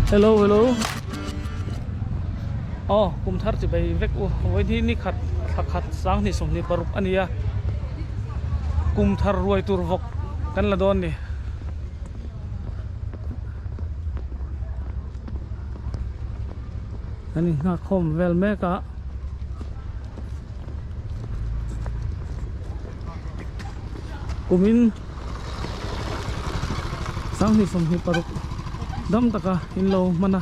Hello hello aw kum thar chi bai vek u vawiin hi ni khat thla khat sanghnih 26 a ni a kum thar ruai tur vawk kan la dawn ni. Kan inghak khawm vel mek a. Kumin 2026 dam taka in lo hman a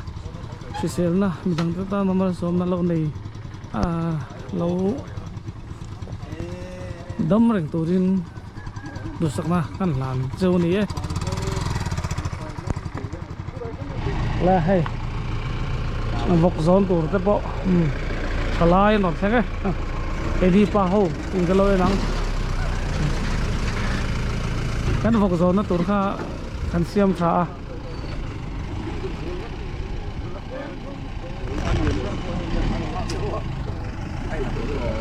hriselna midang te tan a malsawmna lo nei ah lo dam reng turin duhsakna kan hlan cheu a ni e. Le hei vawk zawn tur te pawh tha lai an rawn thleng e keini pa ho in ka lo en ang kan vawk zawnna tur kha kan siam tha a.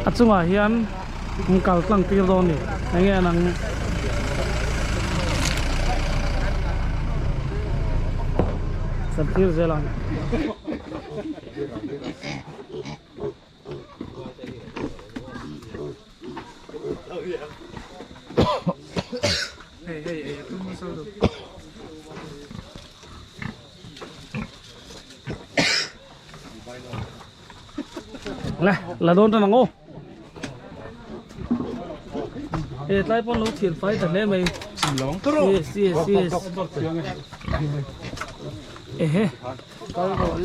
A chungah hian an kal tlang tir dawn a ni enge an ang kan thlir zel ang. Le la dawn tan ang aw e tlai pawn lo thian fai ta hle mai yes yes yes ehe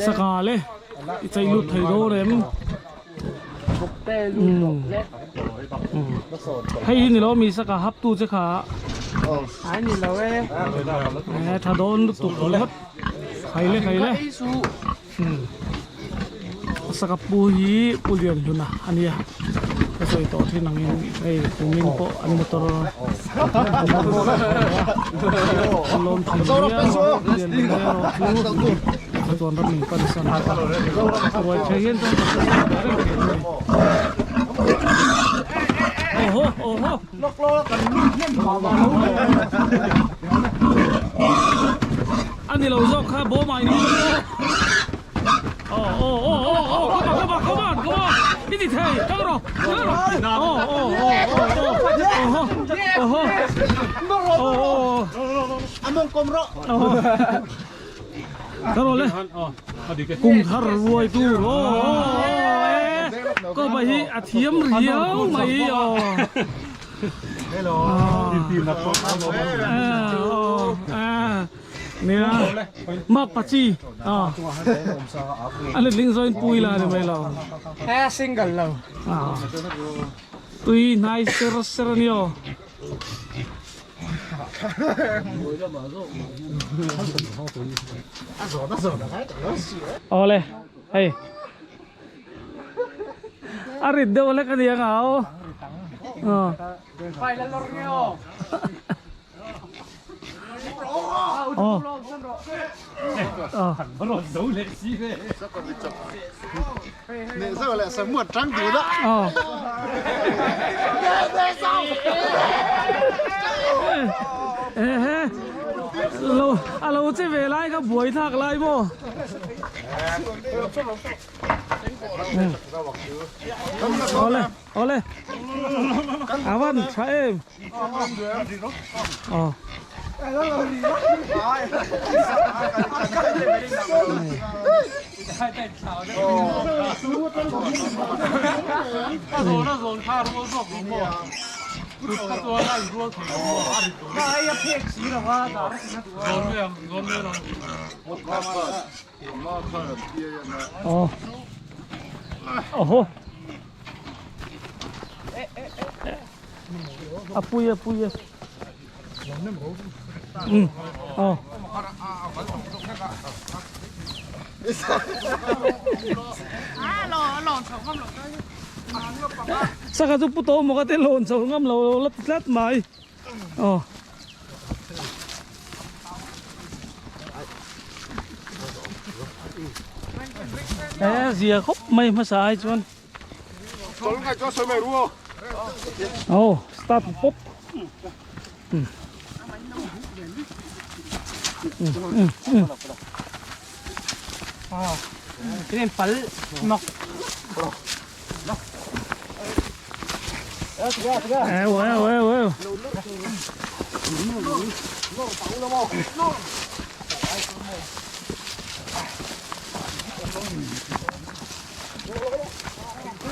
saka le i chei lut thei dawn rem hei hi ni lo mi saka hap tu che kha ai ni lo e e tha dawn lutuk ringawt khai le khai le saka pu hi pu lian hluna a nia ka sawi tawh thin angin hei kumin pawh an motor an lawm thin viau a pu lian hluna erawh chu. Chuan ram in pan san tawh a ruai phei hian chuan ka hre reng thei a ni oho oho a ni lo zawk kha bawm ah in lut aw aw aw aw aw come on come on come on come on i ti thei kal rawh kal rawh aw aw aw aw oho oho aw aw Ka rawh le kum thar ruai tur aw aw ko ba hi a thiam riau mai aw nia mak pachi a letling zawin pui la ni mai lo single lo tui hnai ser ser a ni aw. Awle hei a rit deuh hlek a ni ang au aw Lo a lo che ve lai kha buai thlak lai maw Awle awle a van tha em Aw Aw Oho A pui a pui a Ừ Ờ Saka chu pu to maw ka te lawn chho ngam lo la ti tlat mai Ờ Ê zia khawp mai hmasa ai chuan Oh, start pop. Cái này pal mọc. Eu eu eu eu.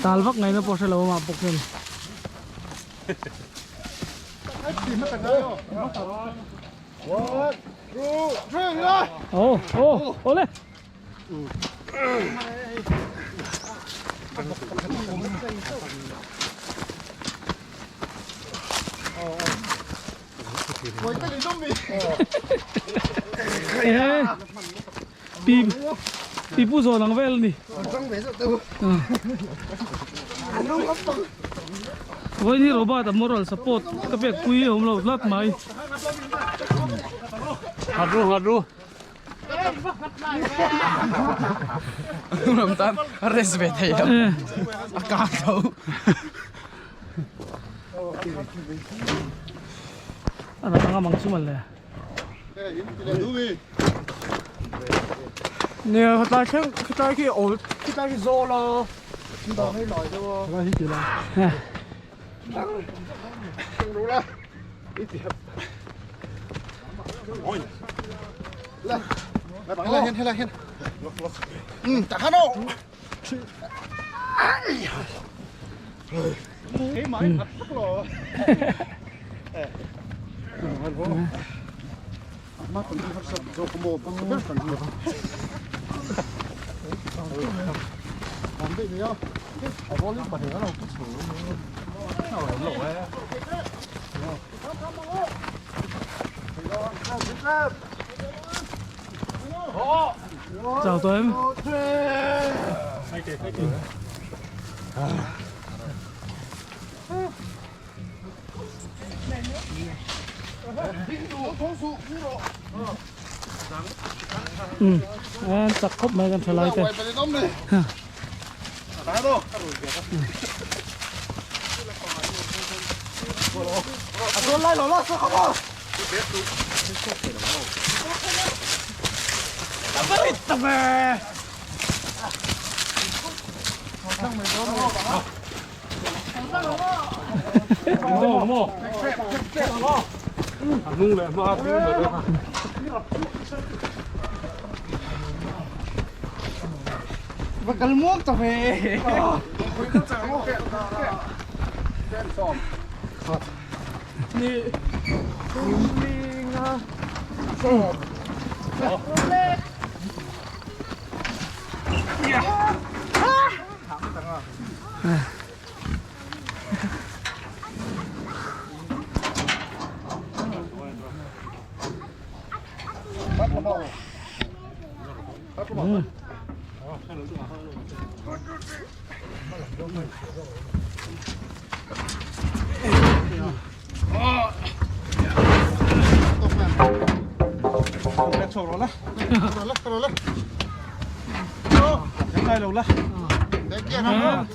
Tal vak ngaina pawh hrelo amah bawk hian. Aw aw awle. Pi pi pu zawn ang vel ni. Vawiin hi Robert a moral support ka pek pui a awm lo tlat mai. Nghat ru nghat ru. Ram tan a rest ve thei lo. A kang tho. A la tanga mang chu mawle. Nè, khai thleng khai khi ol khai khi zo lo. Chào tụi em. Ừ, chak khawp mai kan thalai te.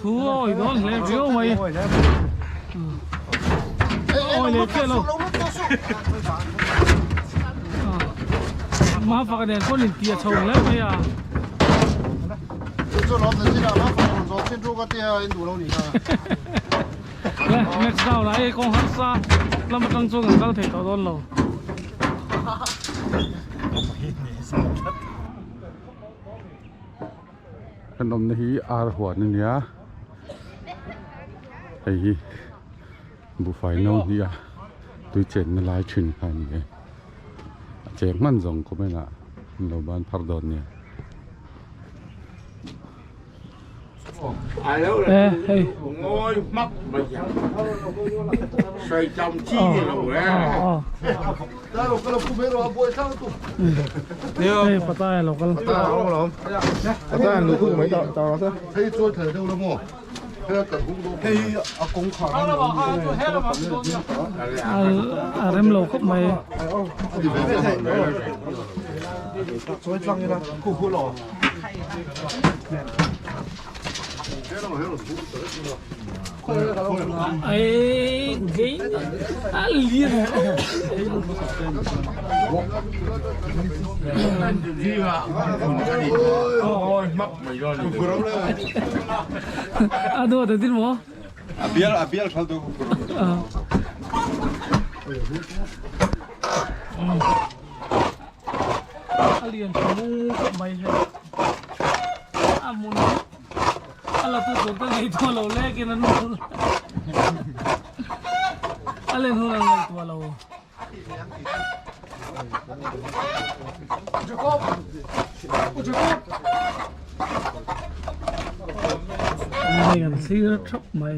Thu ôi đó lẹ phiếu mày. Ôi lẹ phiếu lo. Mà phá cái đèn có liền tia chồng lẹ mày à. Lẹ next down lại con hát xa. Làm một thằng chuông gần thể tao đón lâu. Kan awmna hi ar huan a nia hei hi buhfai no hi a tui chenna lai thin kha a ni e a cheng hman zawng comment ah an lo ban phar dawn nia. A rem lo khawp mai. Ai gei a lian. A dua ta tin mo? A bial a bial thal tu. A lian thu mai he. A mun a la tu tur te ngaihtuah lo lekin an a len hun an ngaihtuah lo. Hei kan thlir thap mai.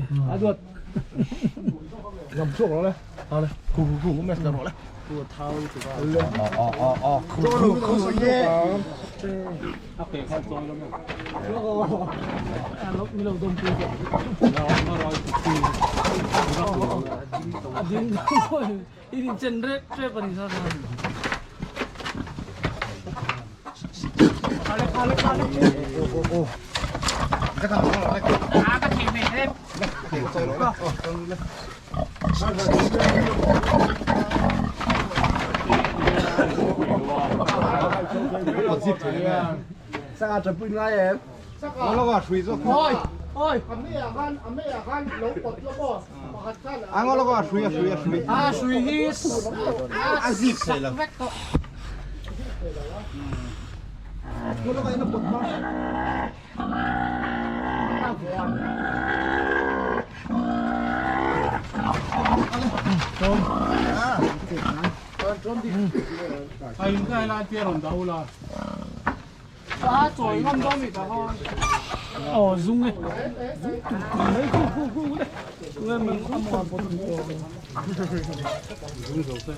Aw zung e zung tum tum mai khu khu khu le le man am wa bot ni zung zo se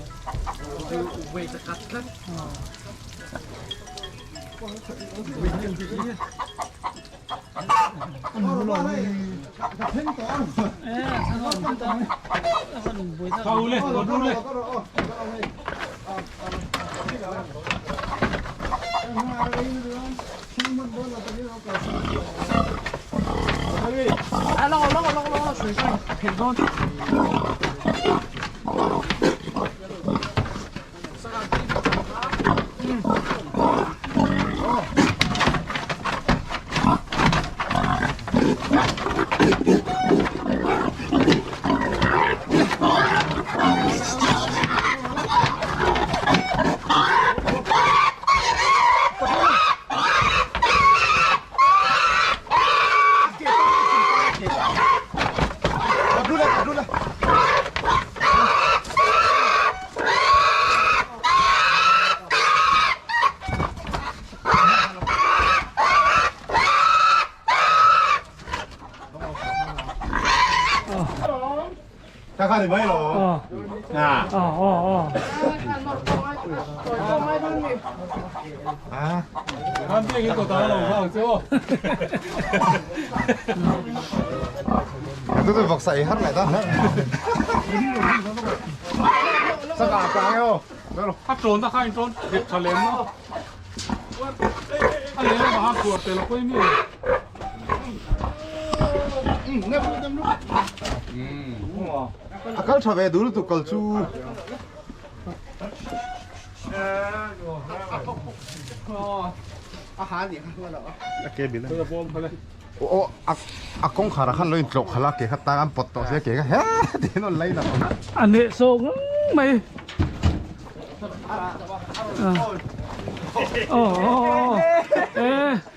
A kal tha ve dul tu kal chu. O a kawng khar ah khan lo in tlawh khalh a ke kha tang an pawt tawh sia ke kha he tiin an lai la A neh sawk ngang mai. Aw aw aw e e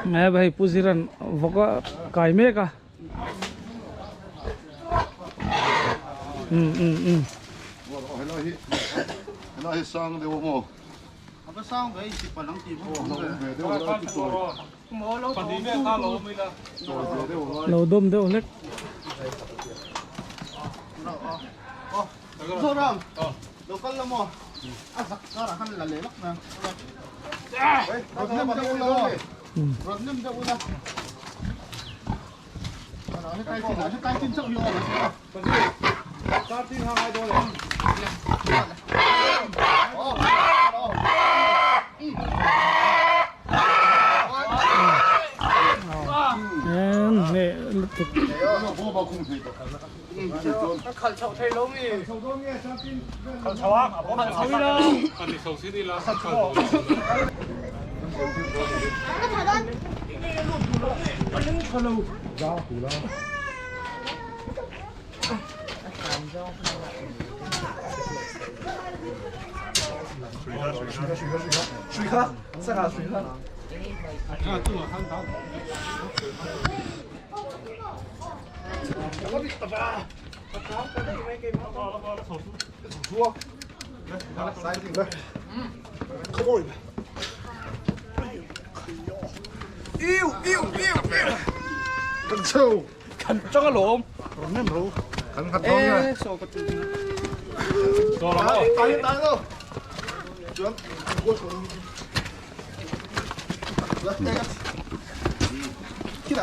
Nge hei Pu Ziran vawk a kai mek a. Helai hi sang deuh a maw? Lo dawm deuh hlek.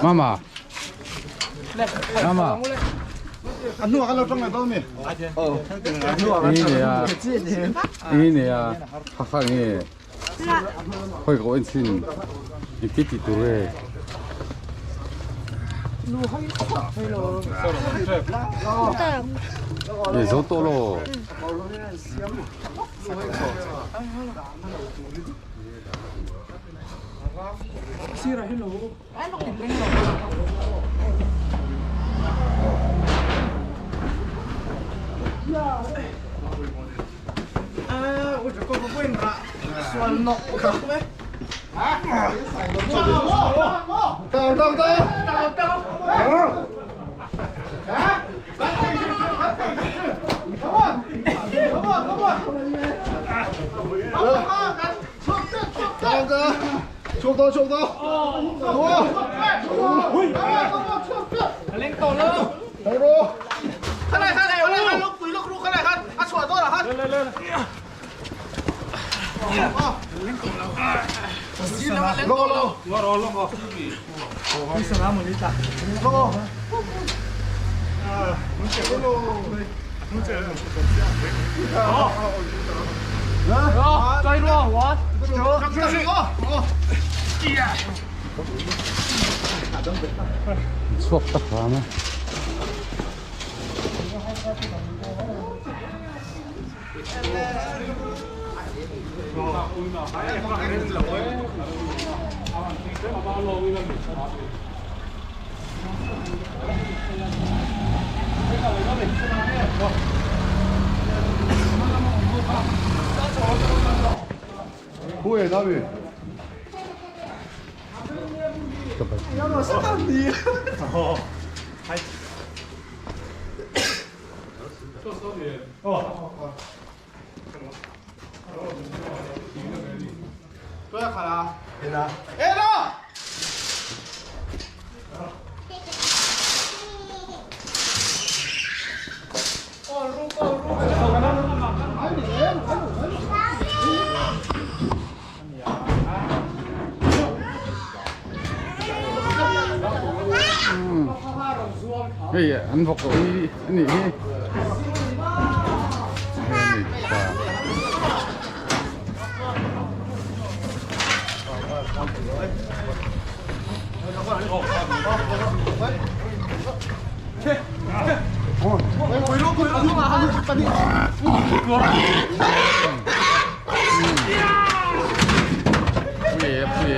Mama. Mama. Ini nè à. Ini nè à. Khakha nge. Khoi ko en sin. Iti ti tur e. Ye zo to lo. Chhuak tak hram a. Hei an vawk loh hi a nih hi hei a ni pa. Pui e pui e.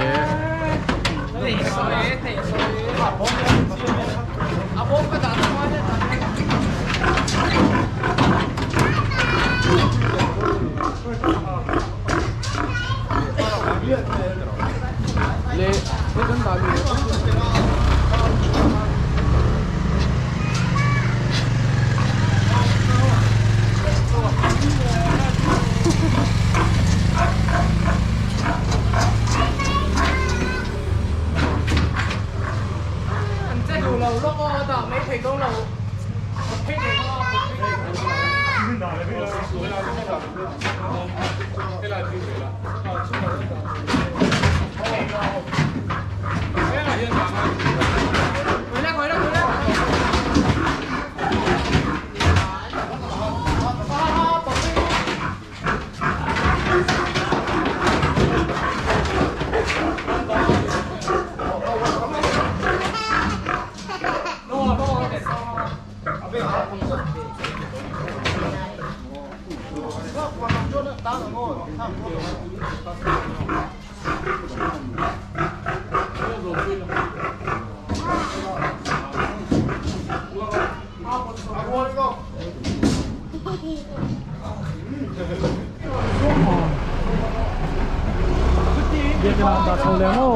Biakin ah dah chho leh ang aw.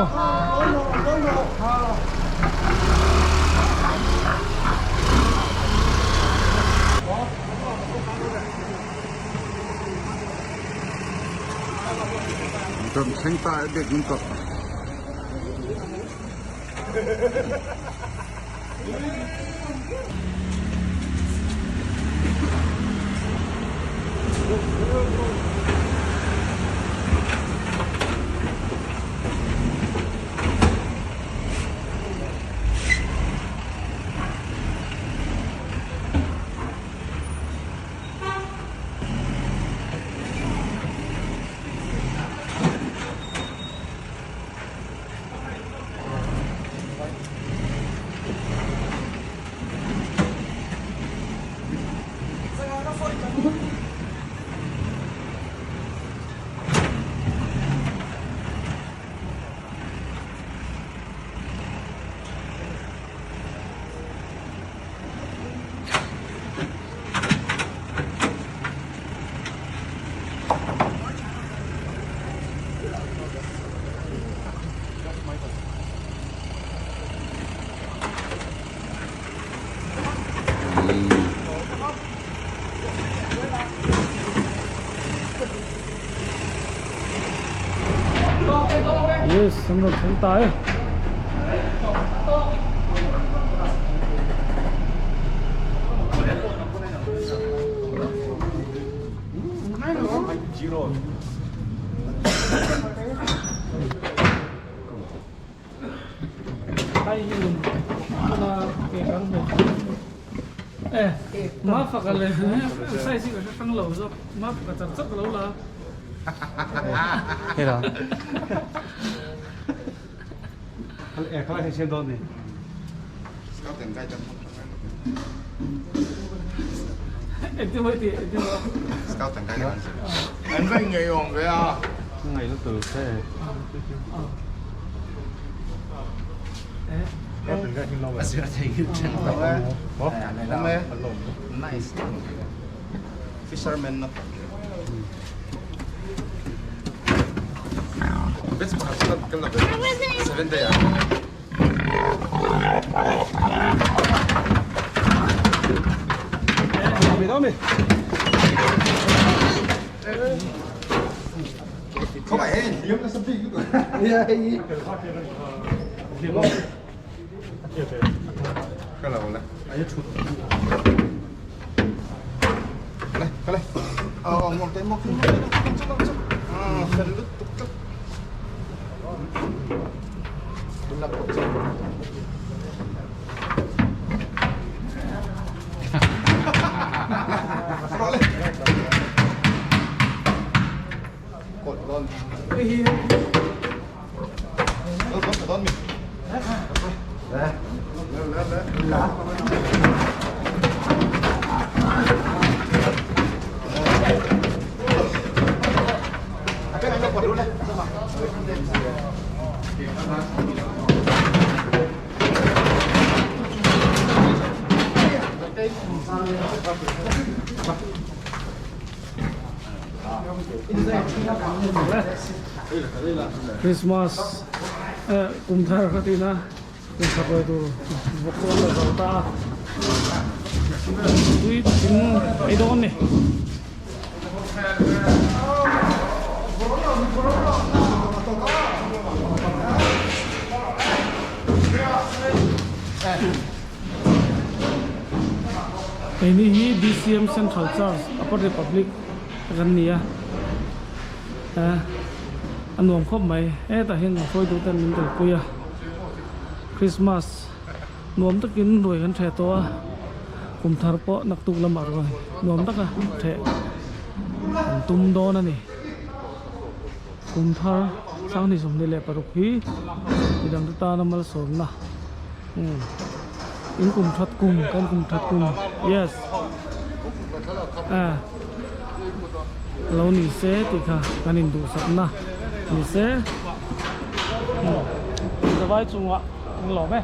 Yes, an rawn thleng ta e. Christmas kum thar ka tina kum thar ruai tur vawk chu an la zo ta a tui thing ei dawn ni. Keini hi BCM Central Church Upper Republic kan ni a a nuam khawp mai hetah hian kan hruaitu ten min kalpui a Christmas nuam takin ruai kan theh tawh a kum thar pawh naktuk lamah ruai nuam taka theh an tum dawn a ni kum thar sanghnih 26 hi midang te tana malsawmna umm in kum that kum kan kum that kum yes ah. lo ni se tih kha kan induhsakna ni se. Zavai chungah kan lawm e.